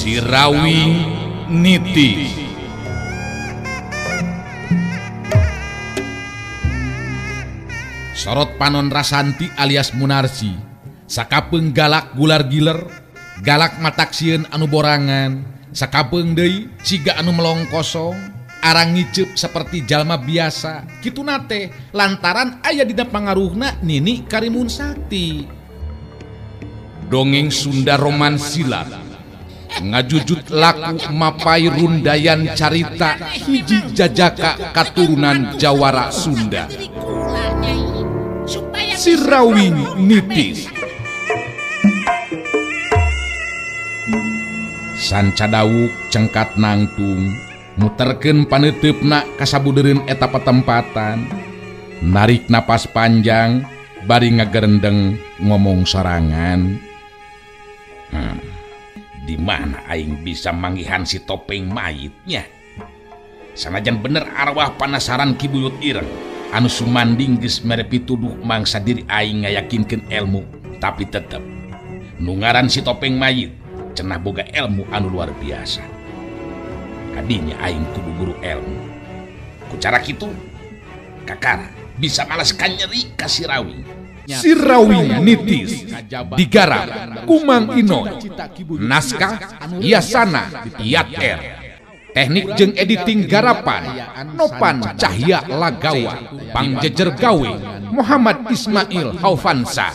Sirawing Niti. Sorot panon Rasanti alias Munarsi sakapeung galak gular giler, galak mataksieun anu borangan, sakapeung deui siga anu melong kosong, arang ngiceup seperti jalma biasa. Kituna teh lantaran aya dina pangaruhna Nini Karimun Sakti. Dongeng Sunda Roman Silat ngajujut laku mapai rundayan carita hiji jajaka katurunan Jawara Sunda. Sirawing Nitis. Sanca dawuk cengkat nangtung muterkeun paneuteup-na kasabudereun eta patempatan, narik napas panjang bari ngagerendeng ngomong sorangan. Di mana aing bisa manggihan si topeng mayitnya? Sanajan bener arwah panasaran Ki Buyut Ireng anu sumanding geus mere pituduh mangsa diri aing ngayakinkeun ilmu, tapi tetep nu ngaran si topeng mayit cenah boga ilmu anu luar biasa. Kadinya aing kudu guru ilmu. Ku cara kitu kakara bisa malas kanyeri ka Sirawing. Sirawing Nitis digarap Kumang Inoy, naskah Yasana Yat R, teknik jeung editing garapan Nopan Cahya Lagawa, pangjejer gawe Muhammad Ismail Haufansa.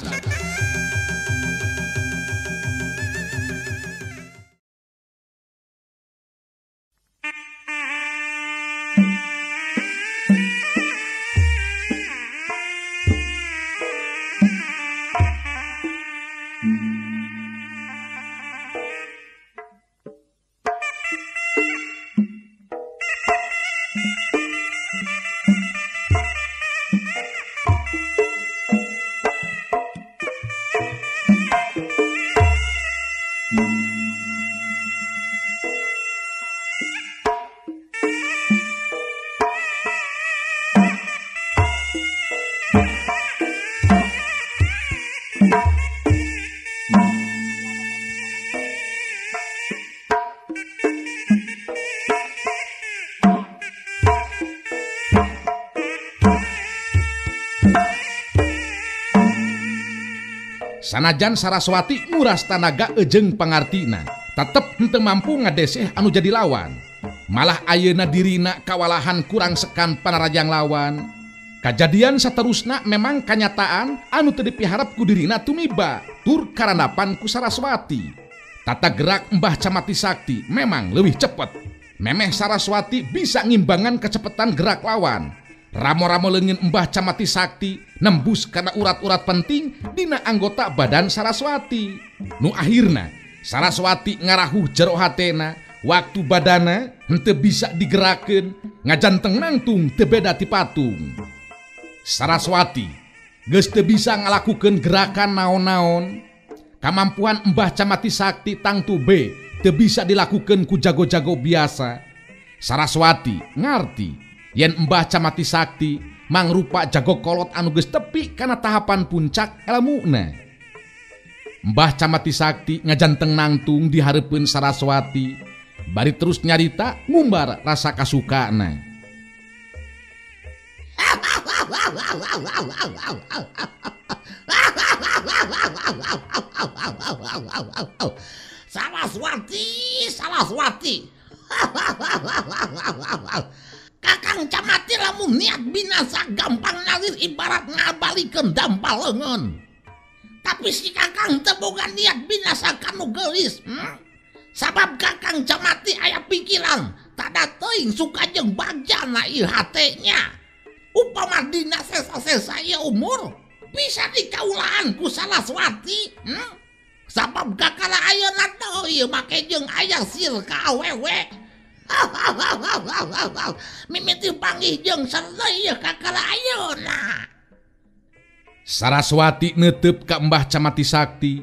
Sanajan Saraswati nguras tanaga ejeng pangartina, tetep henteu mampu ngadeseh anu jadi lawan. Malah ayeuna dirina kawalahan kurang sekan panarajang lawan. Kajadian saterusna memang kanyataan anu teu dipiharep ku dirina tumiba tur karandapan ku Saraswati. Tata gerak Mbah Camati Sakti memang leuwih cepet. Memeh Saraswati bisa ngimbangan kecepatan gerak lawan. Ramo-ramo leungin Mbah Camati Sakti nembus karena urat-urat penting dina anggota badan Saraswati. Nu akhirna Saraswati ngarahuh jero hatena, waktu badana henteu bisa digerakkeun, ngajanteng nangtung teu beda ti patung. Saraswati geus teu bisa ngalakukeun gerakan naon-naon. Kamampuan Mbah Camati Sakti tangtu B teu bisa dilakukeun ku jago-jago biasa. Saraswati ngarti yen Mbah Camati Sakti mangrupa jago kolot anu geus tepi kana tahapan puncak elmuna. Mbah Camati Sakti ngajanteng nangtung di hareupeun Saraswati, bari terus nyarita ngumbar rasa kasukana. Saraswati, Saraswati. Kakang Camati lamun niat binasa gampang nalir ibarat ngabalikeun dampal leungeun. Tapi si Kakang teu boga niat binasa kanu geulis. Sabab Kakang Camati aya pikiran tada teuing suka jeung bagjana ieu hatenya. Upama dina sesa-sesa ieu umur bisa dikaulaan ku Saraswati. Sabab kakara ayeuna deui make jeung aya sil ka awewe. Mimiti panggih jeung sarta kakara ayeuna. Saraswati neuteub ka Mbah Camati Sakti.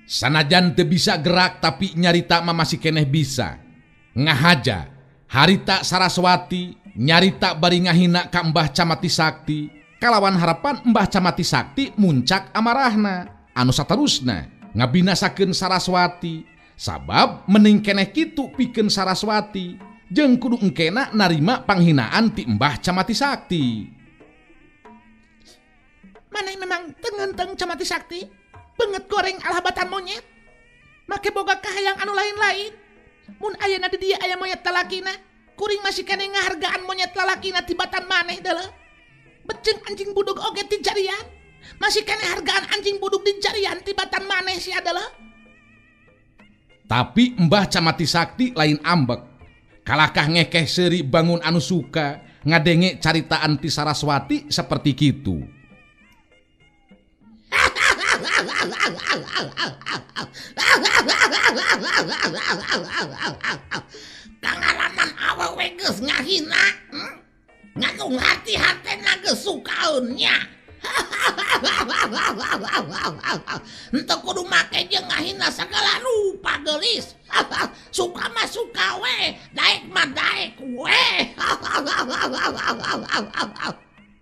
Sanajan teu bisa gerak tapi nyarita mah masih keneh bisa. Ngahaja harita Saraswati nyarita bari ngahina ka Mbah Camati Sakti kalawan harapan Mbah Camati Sakti muncak amarahna anu saterusna ngabinasakeun Saraswati. Sabab mending keneh kitu pikeun Saraswati jeung kudu engkena narima panghinaan ti Mbah Camati Sakti. Maneh memang teu Camati Sakti, beungeut goreng alhabatan monyet. Make boga kahayang anu lain-lain. Mun ayeuna di dieu aya monyet lalakina, kuring masih keneh ngahargaan monyet lalakina tibatan maneh deuleu. Beceung anjing budug oge ti jarian. Masih keneh hargaan anjing budug di jarian tibatan maneh si adalah. Tapi Mbah Camati Sakti lain ambek. Kalakah ngekeh seuri bangun anu suka ngadenge caritaan ti Saraswati seperti kitu. Kangalaman awewe geus ngahina, ngagung hati-hatena geus sukaeun nya. Henteu kudu make jeung ngahina sagala rupa geulis. Suka mah suka we, daek mah daek we.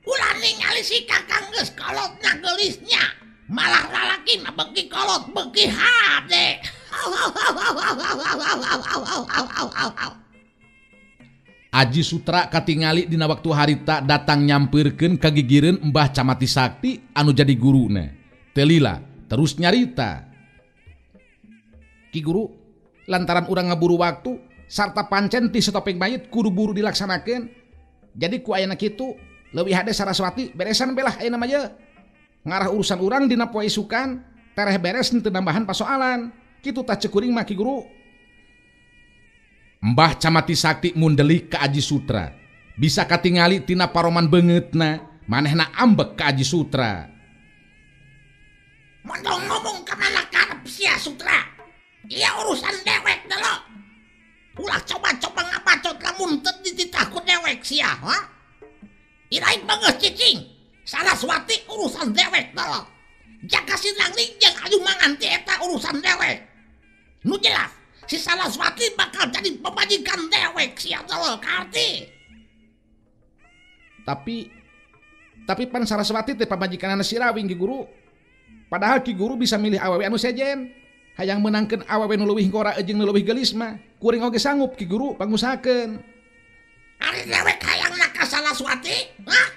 Ulah ningali si Kakang geus kolotna geulisnya, malah lalaki mah beuki kolot beuki hade. Aji Sutra katingali dina waktu harita datang nyampeurkeun ka gigireun Mbah Camati Sakti anu jadi guruna. Teu lila terus nyarita. Ki guru, lantaran urang ngaburu waktu sarta pancen ti setopeng mayit kudu buru dilaksanakeun. Jadi ku ayana kitu leuwih hade Saraswati beresan belah ayeuna mah ye. Ngarah urusan urang dina poe isukan tereh beres henteu nambahan pasoalan. Kitu tah ceuk kuring mah Ki Guru. Mbah Camati Sakti mundelik ka Aji Sutra. Bisa katingali tina paroman beungeutna, manehna ambek ka Aji Sutra. Mondong ngomong ka mana karep sia Sutra. Ieu urusan dewek deuleu. Ulah coba-coba ngabacot lamun teu dititah ku dewek sia, ha? Iraik bageus cicing. Saraswati urusan dewek deuleu. Jaka Sinangling jeung Ayu Manganti eta urusan dewek. Nu jelas si Saraswati bakal jadi pemajikan dewek sia deuleu karti. Tapi pan Saraswati teh pamajikanana si Rawing Ki Guru. Padahal Ki Guru bisa milih awewe anu sejen. Hayang meunangkeun awewe nu leuwih ngora jeung nu leuwih geulis mah, kuring oge sanggup Ki Guru pangusahakeun. Ari dewek hayangna ka Saraswati? Hah?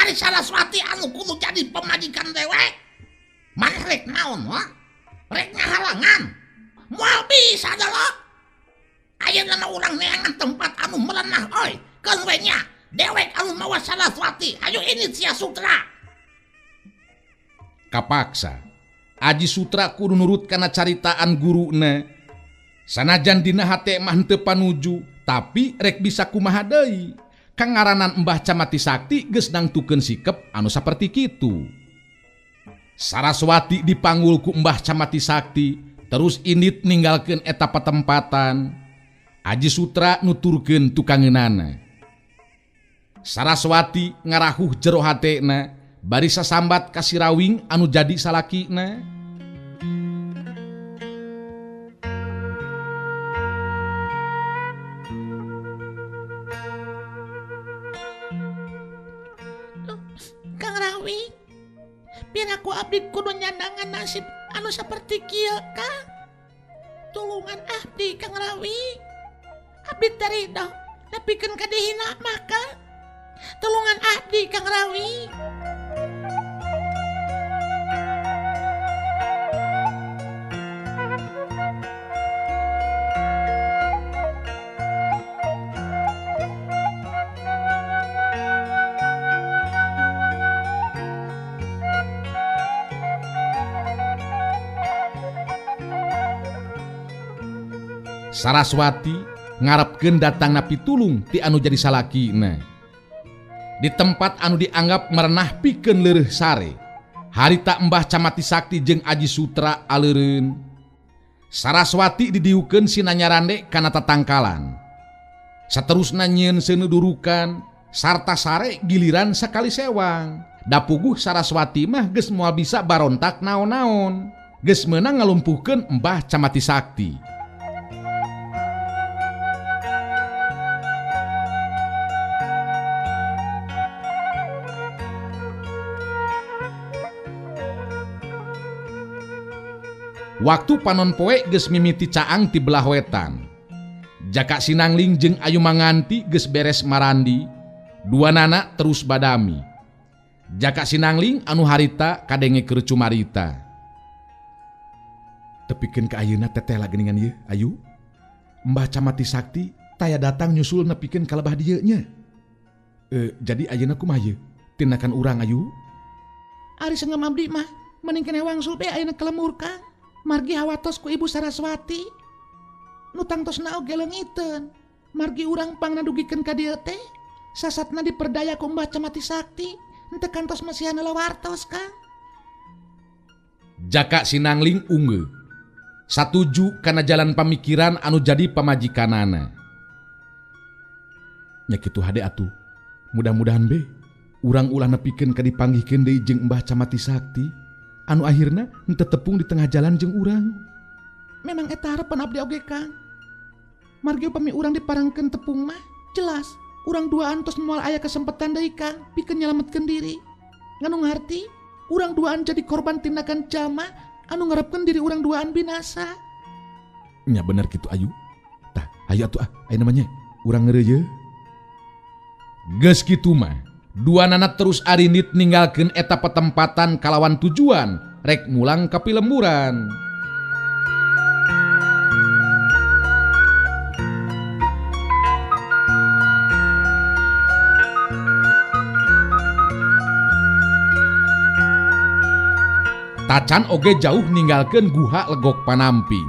Ari Saraswati anu kudu jadi pemajikan dewek? Maneh rek naon, ha? Rek ngahalangan? Moal bisa deuleu. Ayeuna mah urang neangan tempat anu merenah euy. Keun we nya, dewek anu mawa Saraswati, hayu ini sia Sutra. Kapaksa Aji Sutra kudu nurut kana caritaan guruna. Sanajan dina hate mah henteu panuju, tapi rek bisa kumaha deui. Kangaranan Mbah Camati Sakti geus nangtukeun sikep anu saperti kitu. Saraswati dipanggul ku Mbah Camati Sakti, terus indit ninggalkeun eta patempatan. Aji Sutra nuturkeun tukangeunana. Saraswati ngarahuh jero hatena, bari sasambat ka si Rawing anu jadi salakina. Kang Rawing, biar aku abdi kudu nyandangan nasib anu saperti kieu, Kang. Tulungan abdi Kang Rawing. Abdi teh ridho nepikeun ka dihina mah, Kang. Tulungan abdi Kang Rawing. Saraswati ngarepkeun datangna pitulung ti anu jadi salakina. Di tempat anu dianggap merenah pikeun leureuh sare, harita Mbah Camati Sakti jeung Aji Sutra aleureun. Saraswati didiukeun sina nyarande kana tatangkalan. Saterusna nyieun seuneu durukan sarta sare giliran sakali sewang. Da puguh Saraswati mah geus moal bisa barontak naon-naon. Geus meunang ngalumpuhkeun Mbah Camati Sakti. Waktu panon poe geus mimiti caang ti belah wetan. Jaka Sinangling jeung Ayu Manganti geus beres marandi, dua nana terus badami. Jaka Sinangling anu harita kadenge keur cumarita. Tepikeun ka ayeuna teteh geuningan ieu, Ayu. Mbah Camati Sakti taya datang nyusul nepikeun ka lebah dieu nya. Jadi ayeuna kumaha ieu? Tindakan urang Ayu? Ari sengem abdi mah mending keneh wangsul be ayeuna ka lemur Kang. Margi hawatos ku Ibu Saraswati. Nu tangtosna oge leungiteun. Margi urang pangnadugikeun ka dieu teh sasatna diperdaya ku Mbah Camati Sakti. Henteu kantos masihan wartos Kang. Jaka Sinangling unggeu. Satuju kana jalan pamikiran anu jadi pamajikanana. Nya kitu hade atuh. Mudah-mudahan be urang ulah nepikeun ka dipanggihkeun deui jeung Mbah Camati Sakti anu akhirna henteu tepung di tengah jalan jeung urang. Memang eta harapan abdi oge Kang. Margi upami urang diparangkeun tepung mah jelas urang duaan tos moal aya kesempatan deui Kang pikeun nyalametkeun diri. Nganu ngarti urang duaan jadi korban tindakan jalma anu ngarepkeun diri urang duaan binasa. Nya bener kitu Ayu. Tah, ayo atuh ah, aya namanya urang ngeureuy. Geus kitu mah, dua nana terus arinit ninggalkeun eta petempatan kalawan tujuan rek mulang ka pilemburan. Tacan oge jauh ninggalkeun guha Legok Panamping.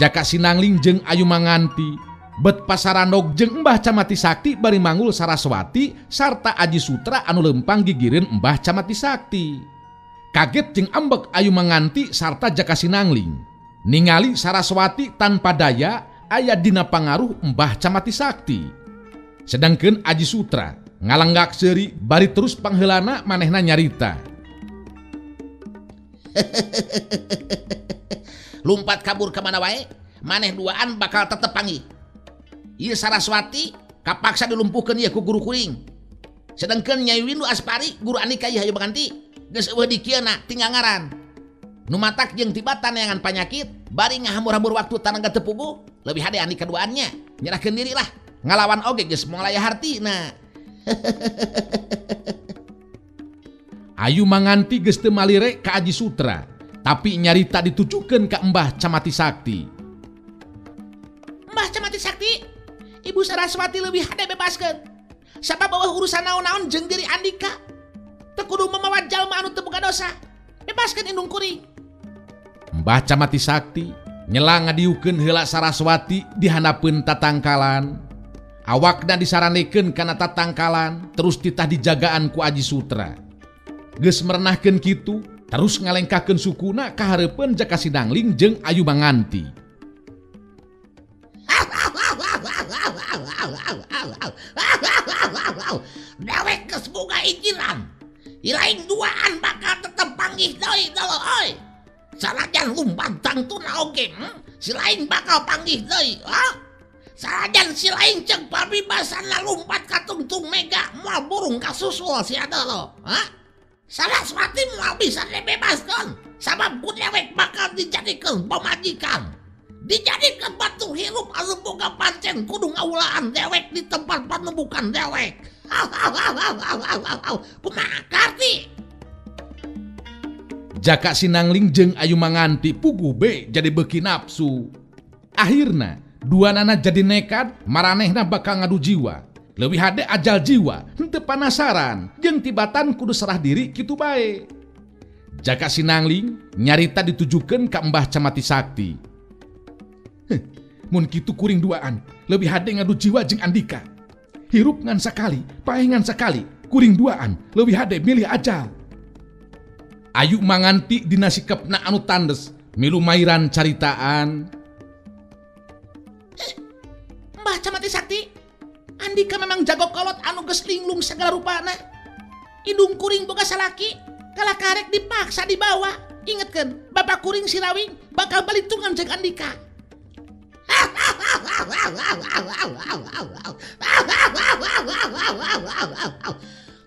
Jaka Sinangling jeung Ayu Manganti bet pasarandog jeung Mbah Camati Sakti bari manggul Saraswati sarta Aji Sutra anu lempang gigireun Mbah Camati Sakti. Kaget jeung ambek Ayu Manganti sarta Jaka Sinangling. Ningali Saraswati tanpa daya aya dina pangaruh Mbah Camati Sakti. Sedangkeun Aji Sutra ngalenggak seuri bari terus pangheulana manehna nyarita. Lumpat kabur ke mana wae, maneh duaan bakal tetep panggih. Ieu Saraswati kapaksa dilumpuhkeun ieu ku guru kuring. Sedangkeun Nyai Windu Aspari guru Andika ieu hayu Manganti geus eueuh dikieuna tinggal ngaran. Nu matak jeung tibatan neangan panyakit bari ngahambur-hambur waktu tanaga teu puguh, leuwih hade Andika duaannya nyerahkeun diri lah. Ngalawan oge geus moal aya hartina. Ayu Manganti geus teu malire ka Aji Sutra, tapi nyarita ditujukeun ka Mbah Camati Sakti. Mbah Camati Sakti, Ibu Saraswati leuwih hade bebaskeun. Sabab eueuh urusan naon-naon jeung diri Andika. Teu kudu mamawa jalma anu teu boga dosa. Bebaskeun indung kuring. Mbah Camati Sakti nyela ngadiukeun heula Saraswati di handapeun tatangkalan. Awakna disaranekeun kana tatangkalan, terus titah dijagaan ku Aji Sutra. Geus merenahkeun kitu, terus ngalengkahkeun sukuna ka hareupeun Jaka Sinangling jeung Ayu Manganti. Dewek geus boga ijiran. Ilaing duaan bakal tetep panggih deui deuleu euy. Sanajan lumpat tangtuna oge, si lain bakal panggih deui. Sanajan si lain ceuk pabibasana lumpat ka tungtung mega moal burung kasusul sia deuleu. Saraswati moal bisa dibebaskeun sabab ku dewek bakal dijadikeun pamajikan. Dijadikeun batu hirup anu boga pancen kudu ngaulaan dewek di tempat panebukan dewek. Kumaha karti? Jaka Sinangling jeung Ayu Manganti puguh be jadi beuki nafsu. Akhirna dua nana jadi nekat maranehna bakal ngadu jiwa. Leuwih hade ajal jiwa, henteu panasaran, jeung tibatan kudu serah diri kitu bae. Jaka Sinangling nyarita ditujukeun ka Mbah Camati Sakti. Heh, mun kitu kuring duaan, leuwih hade ngadu jiwa jeung Andika. Hirup ngan sakali, paeh ngan sakali, kuring duaan, leuwih hade milih ajal. Ayu Manganti dina sikepna anu tandes, milu mairan caritaan. Mbah Camati Sakti, Andika memang jago kolot anu geus linglung segala rupana. Indung kuring boga salaki, kalah karek dipaksa dibawa. Ingetkeun, bapak kuring si Rawing bakal balitungan jeung Andika.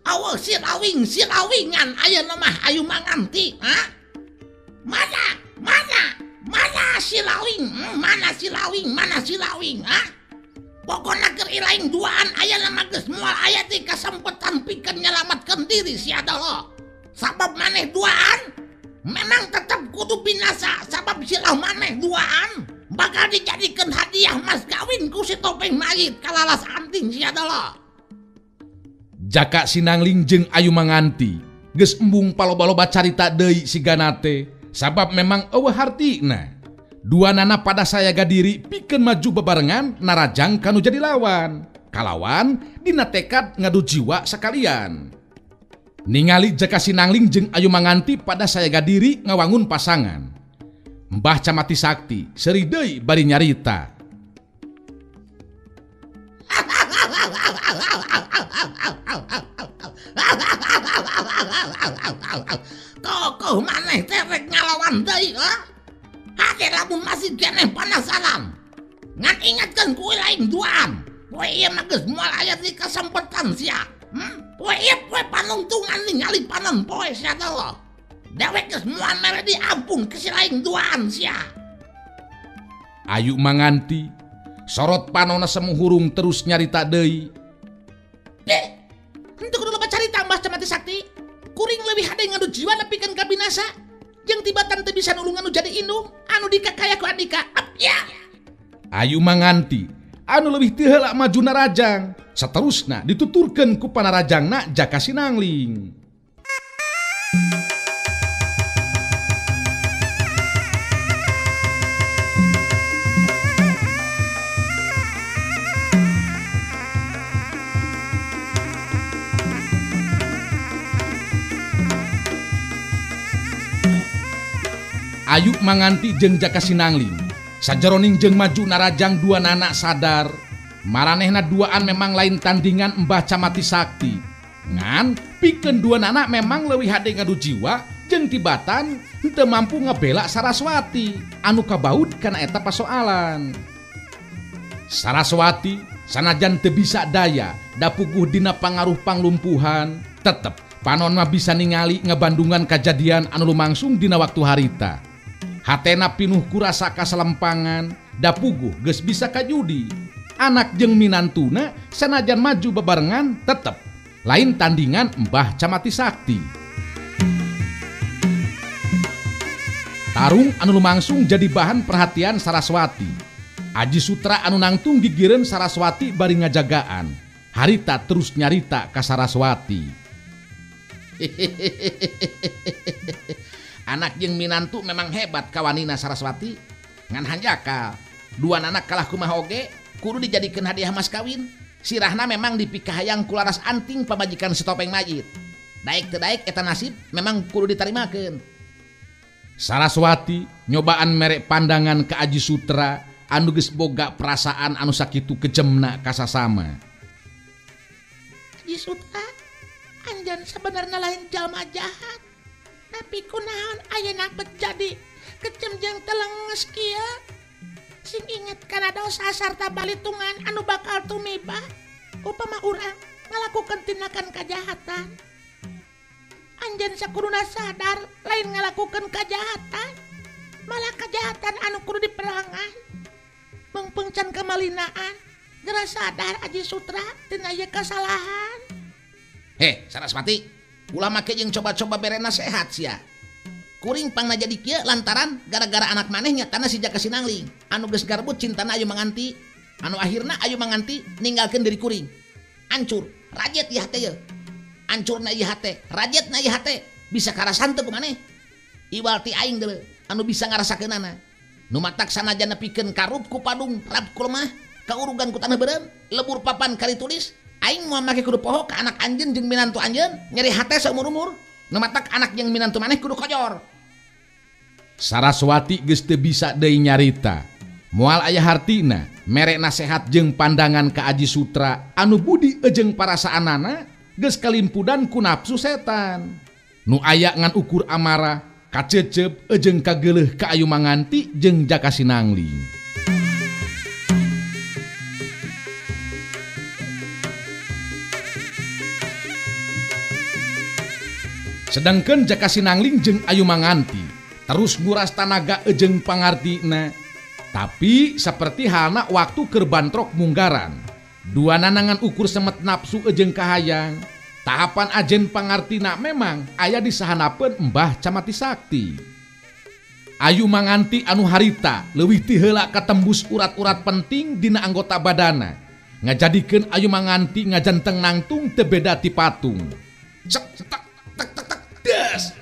Awas si Rawing, si Rawingan ayeuna mah Ayu Manganti, ha? Mana? Mana? Mana si lawing? Mana si lawing? Mana si lawing? Hah? Pokona keur ilaing duaan aya mah geus moal aya teh kasempetan pikeun nyalametkeun diri sia dolo. Sabab maneh duaan memang tetep kudu binasa sabab silah maneh duaan bakal dijadikeun hadiah mas kawin ku si topeng mayit kalalas anting sia dolo. Jaka Sinangling jeung Ayu Manganti geus embung paloba-loba carita deui sigana teh sabab memang eueuh hartina. Dua nana pada sayaga diri pikeun maju bebarengan narajang kanu jadi lawan. Kalawan dina tekad ngadu jiwa sekalian. Ningali Jaka Sinangling jeung Ayu Manganti pada sayaga diri ngawangun pasangan. Mbah Camati Sakti seuri deui bari nyarita. Kokoh maneh teh rek ngalawan deui hah? Hade lamun masih keneh penasaran. Ngan ingatkeun ku lain duaan. Poe ieu mah geus moal aya di kasempetan sia. Poe ieu poe panungtungan ningali panon poe sia teh. Dewek geus moal mere diampun ke si lain duaan sia. Ayu Manganti sorot panona semu hurung terus nyarita deui. Deh, henteu kudu loba carita Mbah Camati Sakti. Kuring leuwih hade ngadu jiwa nepikeun ka binasa. Jeung tibatan teu bisa nulungan nu jadi indung anu dikakaya ku Andika. Ap ya. Ayu Manganti anu leuwih teu heula maju narajang. Saterusna dituturkeun ku panarajangna Jaka Sinangling. Ayu Manganti jeung Jaka Sinangling sajeroning jeung maju narajang dua nana sadar maranehna duaan memang lain tandingan Mbah Camati Sakti. Ngan pikeun dua nana memang leuwih hade ngadu jiwa jeung tibatan henteu mampu ngebela Saraswati anu kabaud kana eta pasoalan. Saraswati sanajan teu bisa daya dapuguh dina pangaruh panglumpuhan tetep panon mah bisa ningali ngebandungan kajadian anu lumangsung dina waktu harita. Hatena pinuh kurasa kaselempangan, dapuguh geus bisa kajudi. Anak jeung minantuna sanajan maju bebarengan tetep lain tandingan Mbah Camati Sakti. Tarung anu lumangsung jadi bahan perhatian Saraswati. Aji Sutra anu nangtung gigireun Saraswati bari ngajagaan. Harita terus nyarita ka Saraswati. Anak jeung minantu memang hebat kawanina Saraswati. Ngan hanjakal dua anak kalah kumaha oge kudu dijadikeun hadiah mas kawin. Sirahna memang dipikahayang ku laras anting pamajikan si topeng mayit. Daek teu daek eta nasib memang kudu ditarimakeun. Saraswati nyobaan merek pandangan ka Aji Sutra anu geus boga perasaan anu sakitu kejemna kasasama. Aji Sutra, anjeun sebenarnya lain jalma jahat. Tapi kunaon ayeuna bet jadi kejem jeung telenges kieu. Sing inget kana dosa sarta balitungan anu bakal tumibah upama urang ngalakukeun tindakan kajahatan. Anjeun sakuduna sadar lain ngalakukeun kajahatan, malah kajahatan anu kudu diperangan. Mengpeng can kamalinaan, geura sadar Aji Sutra tina ieu kasalahan. Heh, Saraswati, ulah make jeung coba-coba bere nasehat sia. Kuring pangna jadi kieu lantaran gara-gara anak maneh nyatana si Jaka Sinangling anu geus garbut cintana Ayu Manganti, anu akhirna Ayu Manganti ninggalkeun diri kuring. Ancur, rajet ieu hate ieu. Ancurna ieu hate, rajetna ieu hate, bisa karasan teu ku maneh. Iwal ti aing deuleu anu bisa ngarasakeunana. Nu matak sanajan nepikeun karup ku padung, rap ku lemah, kaurugan ku tanah beureum, lebur papan kali tulis. Aing moal make kudu poho ka anak anjeun jeung minantu anjeun, nyeri hate saumur-umur. Nu matak anak jeung minantu maneh kudu kojor. Saraswati geus teu bisa deui nyarita. Moal aya hartina mere nasehat jeung pandangan ka Aji Sutra anu budi jeung parasaanana geus kalimpudan ku nafsu setan. Nu aya ngan ukur amarah, kacecep jeung kageuleuh ka Ayu Manganti jeung Jaka Sinangling. Sedangkan Jaka Sinangling jeung Ayu Manganti Terus nguras tanaga ejeng pangartina. Tapi seperti halna waktu keur bantrok munggaran. Dua nanangan ukur semet nafsu ejeng kahayang. Tahapan ajen pangartina memang aya di sahanapeun Mbah Camati Sakti. Ayu Manganti anu harita leuwih ti heula katembus urat-urat penting dina anggota badana. Ngajadikeun Ayu Manganti ngajanteng nangtung teu beda ti patung. Cek tak tak tak tak des.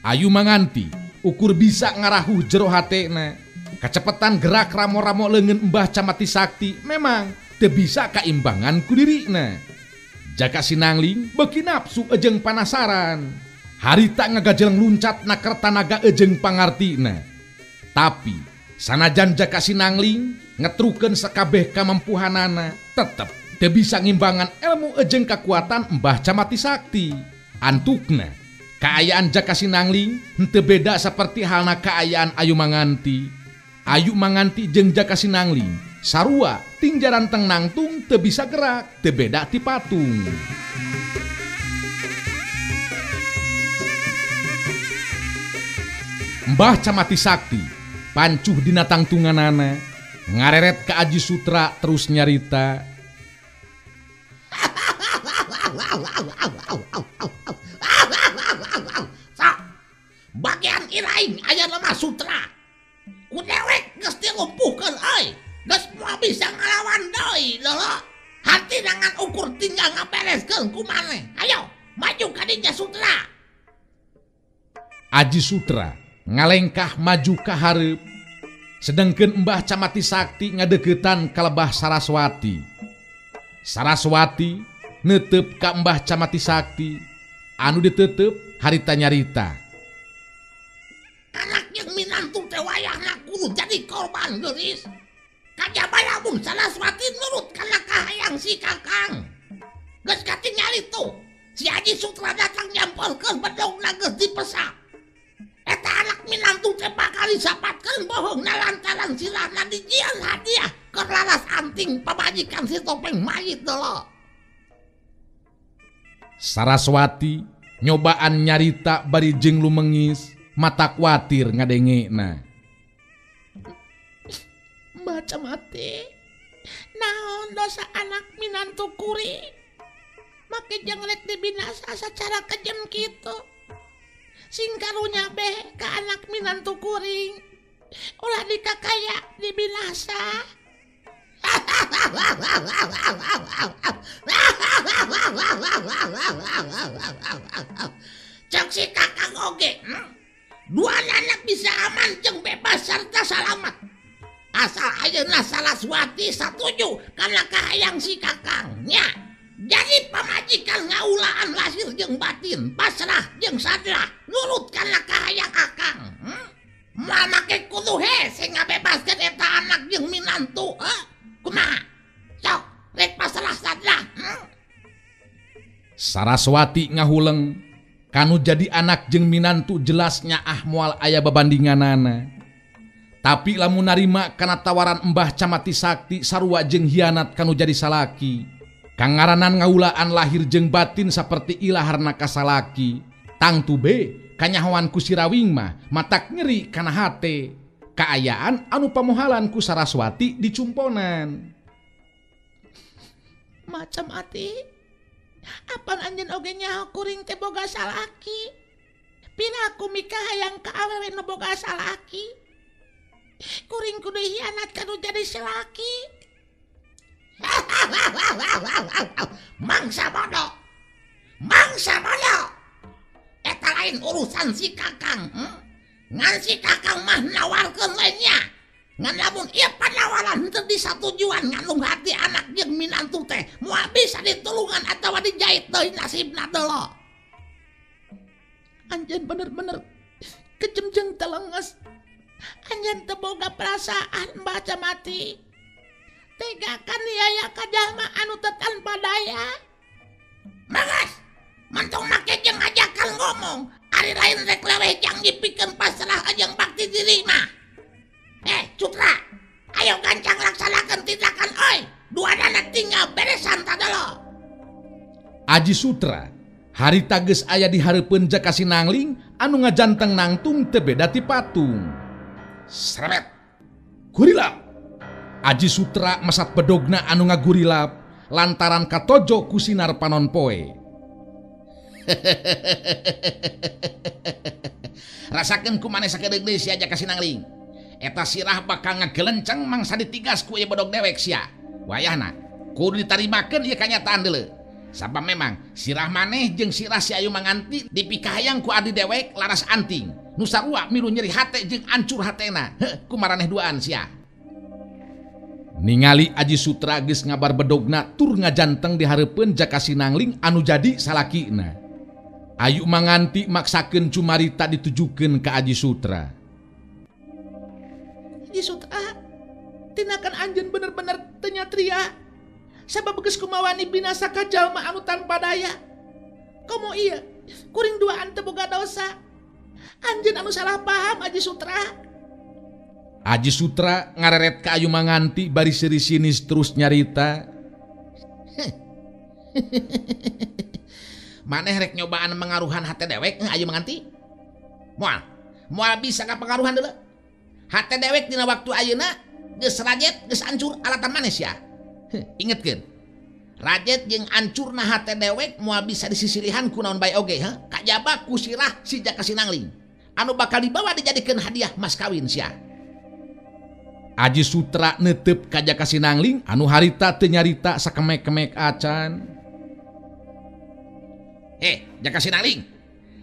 Ayu Manganti ukur bisa ngarahuh jero hatena. Kacepetan gerak ramo-ramo leungeun Mbah Camati Sakti memang teu bisa kaimbangan ku dirina. Jaka Sinangling beuki nafsu ejeng panasaran. Harita ngagajeleng luncat naker tanaga ejeng pangartina. Tapi sanajan Jaka Sinangling ngetrukeun sakabeh kamampuhanana tetep teu bisa ngimbangan ilmu ejeng kakuatan Mbah Camati Sakti. Antukna kaayaan Jaka Sinangling henteu beda seperti halna kaayaan Ayu Manganti. Ayu Manganti jeung Jaka Sinangling sarua tingjaran teng nangtung teu bisa gerak, teu beda ti patung. Mbah Camati Sakti pancuh dina tangtunganana, ngareret ka Aji Sutra terus nyarita. Sok, bagian iraing aya lemah sutra. Ku dewek geus dilumpuhkeun euy. Geus moal bisa ngalawan deui leuh. Hati nangan ukur tinggal ngabereskeun ku maneh. Ayo, maju ka dinya Sutra. Aji Sutra ngalengkah maju ka hareup. Sedengkeun Mbah Camati Sakti ngadeukeutan ka lebah Saraswati. Saraswati neuteup ka Mbah Camati Sakti anu diteuteup harita nyarita. Anak jeung minantu teh wayahna kudu jadi korban geulis. Kajaba lamun Saraswati nurut kana kahayang si Kakang. Geus katingali tuh, si Aji Sutra datang nyampelkeun bedogna geus dipesak. Eta anak minantu teh bakal disapatkeun bohongna lantaran silahna dijieun hadiah keur laras anting pamajikan si topeng mayit deuleu. Saraswati nyobaan nyarita bari jeung lumengis, mata kuatir ngadengena. Mbah Camati, naon dosa anak minantu kuring? Make jeung rek dibinasa sacara kejem kitu. Sing karunya beh ka anak minantu kuring. Ulah dikakaya dibinasa. Cek si Kakang oge, Dua anak bisa aman jeung bebas serta salamat. Asal ayeuna Saraswati satuju kana kahayang si Kakang nya. Jadi pamajikan ngaulaan lahir jeung batin, pasrah jeung sadrah, nurut kana kahayang Akang. Moal make kudu hese ngabebaskeun eta anak jeung minantu, Kumaha? Sok, rek pasrah sadrah. Saraswati ngahuleng kanu jadi anak jeung minantu jelasnya ah moal aya babandinganana. Tapi lamun narima kana tawaran Mbah Camati Sakti sarua jeung hianat kanu jadi salaki. Kangaranan ngaulaan lahir jeung batin saperti ilaharna kasalaki. Tangtu be kanyahoan ku Sirawing mah matak nyeri kana hate. Kaayaan anu pamohalan ku Saraswati dicumponan. Macam ati, apan anjeun oge nyaho kuring teh boga salaki. Piraku mikahayang ka awewe nu boga salaki. Kuring kudu hianat kanu jadi salaki. Mangsa bodoh. Mangsa bodoh. Eta lain urusan si Kakang. Ngan si Kakang mah nawarkeun lainnya. Ngan lamun ieu panawaran henteu disatujuan nganung hati anak jeung minantu teh moal bisa ditulungan atawa dijait deui nasibna deuleu. Anjeun bener-bener kejem jeung telenges. Anjeun teu boga perasaan Mbah Camati. Tega kan yaya ka jalma anu teu tanpa daya. Mangas, mantong make jeung ajakan ngomong, ari lain rek leweh jang dipikeun pasrah jeung bakti diri mah. Cutra, ayo gancang laksanakeun tindakan oi. Dua dana tinggal beresan tadelo. Aji Sutra harita geus aya di hareupeun Jaka Sinangling anu ngajanteng nangtung teu beda ti patung. Srebet. Gurilap. Aji Sutra mesat bedogna anu ngagurilap lantaran katojo ku sinar panon poe. Rasakeun ku maneh sakedeung deui sia Jaka Sinangling. Eta sirah bakal ngagelenceng mangsa ditigas ku ieu bedog dewek sia. Wayahna kudu ditarimakeun ieu kanyataan deuleu. Sabab memang sirah maneh jeung sirah si Ayu Manganti dipikahayang ku adi dewek laras anting. Nu sarua milu nyeri hate jeung ancur hatena. Heuh, ku maraneh duaan sia. Ningali Aji Sutra geus ngabar bedogna tur ngajanteng di hareupeun Jaka Sinangling anu jadi salakina. Ayu Manganti maksakeun cumarita ditujukeun ka Aji Sutra. Aji Sutra, tindakan anjeun bener-bener teu nyatria. Sabab geus kumawani binasa ka jalma anu tanpa daya. Komo ieu, kuring duaan teu boga dosa. Anjeun anu salah paham Aji Sutra. Aji Sutra ngareret ka Ayu Manganti bari seuri sinis terus nyarita. Maneh rek nyobaan mengaruhan hate dewek Ayu Manganti? Moal, moal bisa kapengaruhan deuleu. Hate dewek dina waktu ayeuna geus rajet geus ancur alatan maneh sia. Ingetkeun. Rajet jeung ancurna hate dewek moal bisa disisilihan ku naon bae oge, heh. Kajaba ku sirah si Jaka Sinangling anu bakal dibawa dijadikeun hadiah mas kawin sia. Aji Sutra netep ka Jaka Sinangling anu harita teu nyarita sakemek-kemek acan. Jaka Sinangling,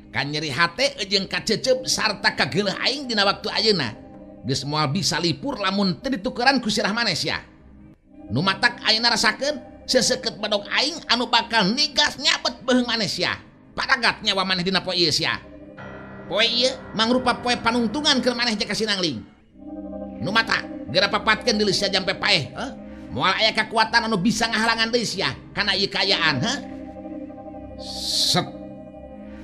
kan nyeri hate jeung kacecep sarta kageuleuh aing dina waktu ayeuna. Geus moal bisa lipur lamun teu ditukeran ku sirah maneh sia. Nu matak ayeuna rasakeun seseukeut bedog aing anu bakal nigas nyabet beuheung maneh sia. Paragat nyawa maneh dina poe ieu sia. Poe ieu mangrupa poe panungtungan keur maneh Jaka Sinangling. Nu matak geura papatkeun deuleu sia jampe paeh, heh. Moal aya kakuatan anu bisa ngahalangan deui sia kana ieu kaayaan, heh. Set.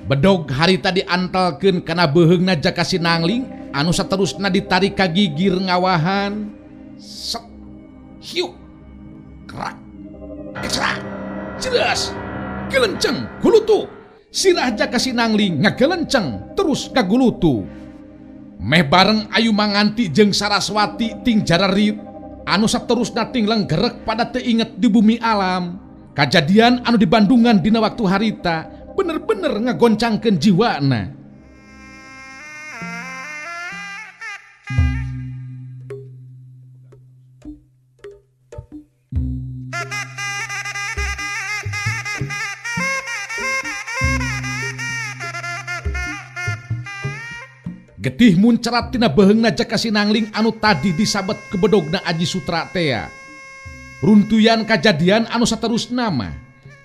Bedog harita diantelkeun kana beuheungna Jaka Sinangling anu saterusna ditarik ka gigir ngawahan. Set. Hiuk. Kerak. Kecerak. Jelas. Gelenceng gulutu. Sirah Jaka Sinangling ngagelenceng terus kagulutu. Meh bareng Ayu Manganti jeung Saraswati ting jararit anu saterusna ting lenggerek pada teu inget di bumi alam. Kajadian anu di Bandungan dina waktu harita bener-bener ngagoncangkeun jiwana. Getih muncerat tina beheungna Jaka Sinangling anu tadi disabet kebedogna Aji Sutra tea. Runtuyan kajadian anu saterusna mah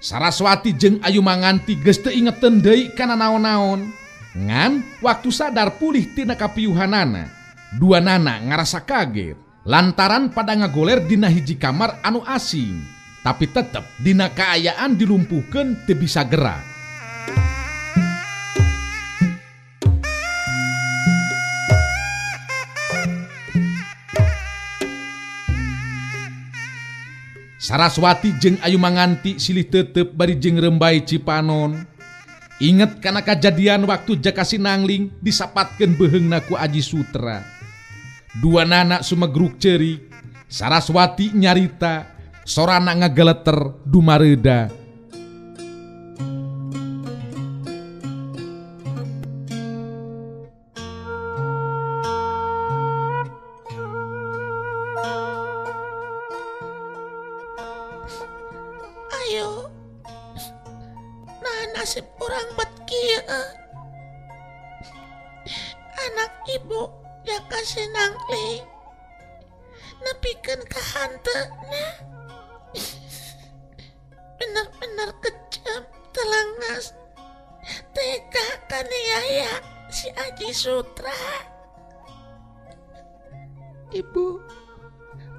Saraswati jeung Ayu Manganti geus teu ingeteun deui kana naon-naon. Ngan waktu sadar pulih tina kapiuhanana, dua nana ngarasa kaget lantaran pada ngagoler dina hiji kamar anu asing, tapi tetep dina kaayaan dilumpuhkeun teu bisa gerak. Saraswati jeung Ayu Manganti silih tetep bari jeung rembai Cipanon. Inget kana kajadian waktu Jaka Sinangling disapatkeun beuheungna ku Aji Sutra. Dua nana sumegruk ceurik, Saraswati nyarita, sorana ngageleter dumareuda. Ayo, nah nasib orang bet kieu. Anak ibu Jaka Sinangling nepikeun ka hanteuna. Bener-bener kejam, telengas, tega kaniaya si Aji Sutra. Ibu,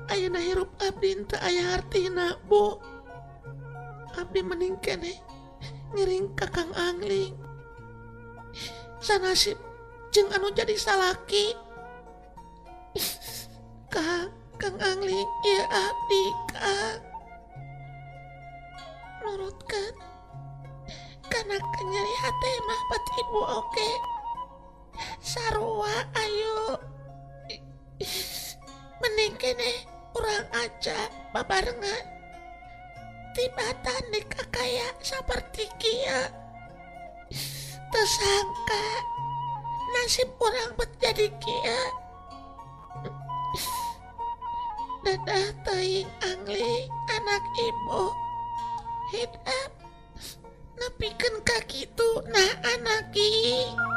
ayeuna hirup abdi teu aya hartina, Bu. Abdi mending keneh ngiring ka Kang Angling. Sanasib jeung anu jadi salaki. Kang, Kang Angling ieu abdi, Kang. Nurutkeun kana kanyeri hate mah bat ibu oge. Sarua ayo. Mending kene urang aja babarengan. Tibatan nikah kaya seperti kia. Tersangka nasib urang bet jadi kia. Dadah teuing angli anak ibu. Hidap nepikeun ka kitu nah anak ieu.